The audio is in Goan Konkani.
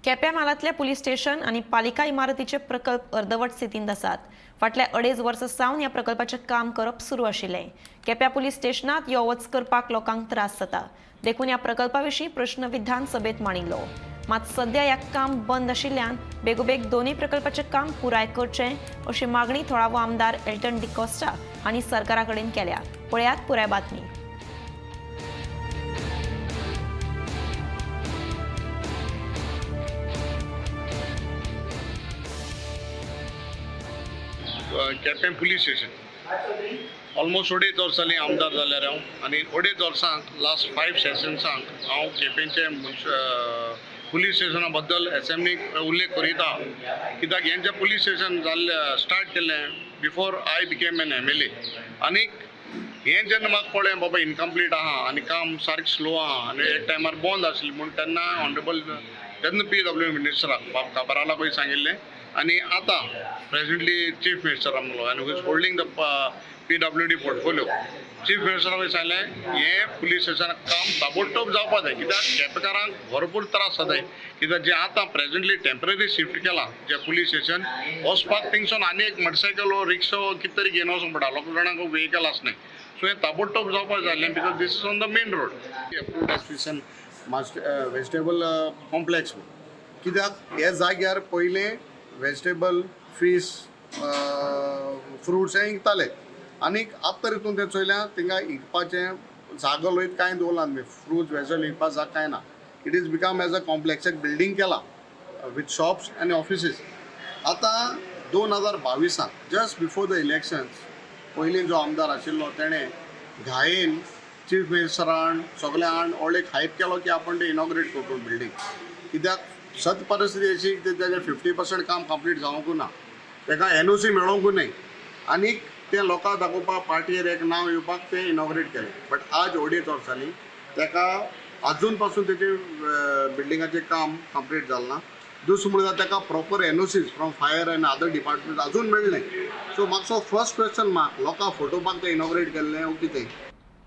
केप्यां म्हालांतले पुलीस स्टेशन आनी पालिका इमारतीचे प्रकल्प अर्दवट स्थितींत आसात. फाटल्या 2.5 वर्सां सावन ह्या प्रकल्पाचें काम करप सुरू आशिल्लें. केप्यां पुलीस स्टेशनांत यो वच करपाक लोकांक त्रास जाता, देखून ह्या प्रकल्पा विशीं प्रश्न विधानसभेत मांडिल्लो. मात सध्या ह्या काम बंद आशिल्ल्यान बेगोबेग दोनूय प्रकल्पाचें काम पुराय करचें अशी मागणी थळावो आमदार एल्टन डिकॉस्टा हांणी सरकारा कडेन केल्या. पळयात पुराय बातमी. केपें पुलीस स्टेशन ऑलमोस्ट 2.5 वर्सां जालीं आमदार जाल्यार हांव आनी 2.5 वर्सांक लास्ट 5 सेशन्सांक हांव केपेंचे पुलीस स्टेशना बद्दल एसेंब्लीक उल्लेख करीत आहा. कित्याक हेंचें पुलीस स्टेशन जाल्लें, स्टार्ट केल्लें before I became an MLA. आनीक हें जेन्ना म्हाका कळ्ळें बाबा इनकम्प्लीट आहा आनी काम सारकें स्लो आहा आनी एक टायमार बंद आशिल्लें म्हूण, तेन्ना ऑनरेबल तेन्ना पीडब्ल्यू मिनिस्टराक बाब काबरालाकूय सांगिल्लें आनी आतां प्रेझेंटली चीफ मिनिस्टर आमलो आनी who is holding the PWD portfolio, chief मिनिस्टराकूय सांगलें, हें पुलीस स्टेशनाक काम ताबडतोब जावपा जाय, कित्याक केपेकारांक भरपूर त्रास जाताय. कित्याक जें आतां प्रेझेंटली टेम्पररी शिफ्ट केलां जें पुलीस स्टेशन, वचपाक थिंगसून आनी एक मोटरसायकल, रिक्शो कितें तरी घेवन वचूंक पडटा. लोक जाणांक व्हेकल आसनाय. सो हें ताबडतोब जावपाक जाय आसलें because this is on the main road. Approved association master vegetable complex, कित्याक ह्या जाग्यार पयलें वेजिटेबल, फीश, फ्रुट्स हे विकताले. आनीक आतां हितून तें चोयल्या, थिंगा विकपाचें जागो लोयत कांय दवरला आमी फ्रुट्स वेजिटेबल विकपा जाग कांय ना. It is become as a complex, एक बिल्डींग केला विथ शॉप्स आनी ऑफिसीस. आतां 2022साक जस्ट बिफोर the elections पयलीं जो आमदार आशिल्लो तेणें घायेन चीफ मिनिस्टरान सगळ्यान व्हडलो एक हायप केलो की आपण ते इनॉग्रेट करतो बिल्डींग. कित्याक सत परिस्थिती अशी की तेजें 50% काम कंप्लीट जावंकू ना, ताका एनओसी मेळोंकू न्हय आनीक तें लोकांक दाखोवपाक, पार्टीर एक नांव येवपाक तें इनॉग्रेट केलें. बट आज 2.5 वर्सां जालीं, ताका अजून पासून तेजें बिल्डिंगाचें काम कंप्लीट जालें ना. दुसरें म्हणल्यार ताका proper NOCs from fire and other department अजून मेळ्ळें. सो म्हाका फर्स्ट क्वेश्चन मार्क, लोकांक फटोवपाक तें इनॉग्रेट केल्लें ओ कितें?